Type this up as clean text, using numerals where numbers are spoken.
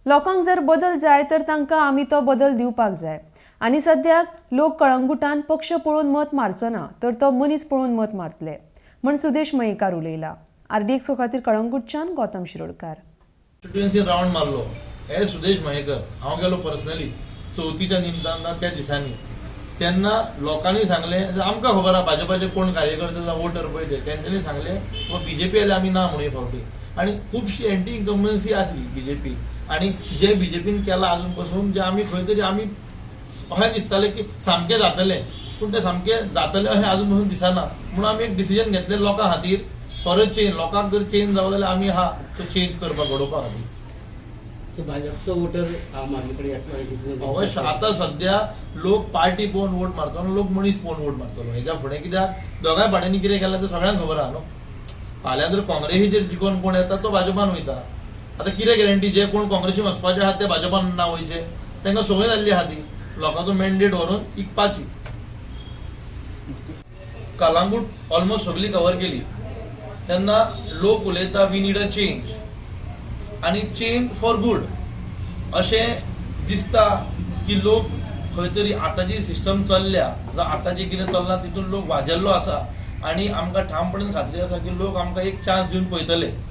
लोकांक जर बदल जाय तर तांकां आमी तो बदल दिवपाक जाय आनी सद्याक लोक कळंगुटान पक्ष पळोवन मत मारचो ना, तर तो मनीस पळोवन मत मारतले म्हण सुदेश मयेकार उलयला. आरडीएक्सो खातीर कळंगूटच्यान गौतम शिरोडकार. कॉन्स्टिट्युएन्सी रावंड मारलो हे सुदेश मयेकर. हांव गेलो पर्सनली चवथीच्या निमतान त्या दिसांनी. तेन्ना लोकांनी सांगलें, आमकां खबर आहा भाजपाचे कोण कार्यकर्ते जावं वोटर पळय ते, तेंच्यांनी सांगलें बीजेपी आयले आमी ना म्हणून हे फावटी. आनी खुबशी एंटी इन्कम्बन्सी आसली बीजेपी आनी जे बीजेपीन केलां अजून पसून जे आमी खंय तरी आमी अशें दिसतालें की सामकें जातलें, पूण तें सामकें जातलें अशें अजून पसून दिसना. म्हणून आमी एक डिसिजन घेतलें लोकां खातीर, फॉर अ चेंज. लोकांक जर चेंज जावो जाल्यार आमी आहा तो चेंज करपाक, घडोवपा खातीर. सो भाजपचो वोटर आम आदमी कडेन येतलो? अवश्य. आता सध्या लोक पार्टी पळोवन वोट मारतलो, लोक मनीस पळोवन वोट मारतलो हेज्या फुडें. कित्याक दोगांय पार्ट्यांनी कितें केलां तें सगळ्यांक खबर आहा न्हू. फाल्यां जर काँग्रेसीचेर जिखोन कोण येता तो भाजपान वयता. आतां कितें गॅरंटी जे कोण काँग्रेसीन वचपाचे आहात ते भाजपान ना वयचे? तांकां संवय जाल्ली आहा ती लोकांचो मॅन्डेट व्हरून इकपाची. कलांगूट ऑलमोस्ट सगळी कव्हर केली तेन्ना लोक उलयता, "We need a change" आनी चेंज फॉर गुड. अशें दिसता की लोक खंय तरी आतांची सिस्टम चल्ल्या जावं आतां जें कितें चल्लां तितून लोक वाजेल्लो आसा आनी आमकां ठामपणान खात्री आसा की लोक आमकां एक चान्स दिवन पळयतले.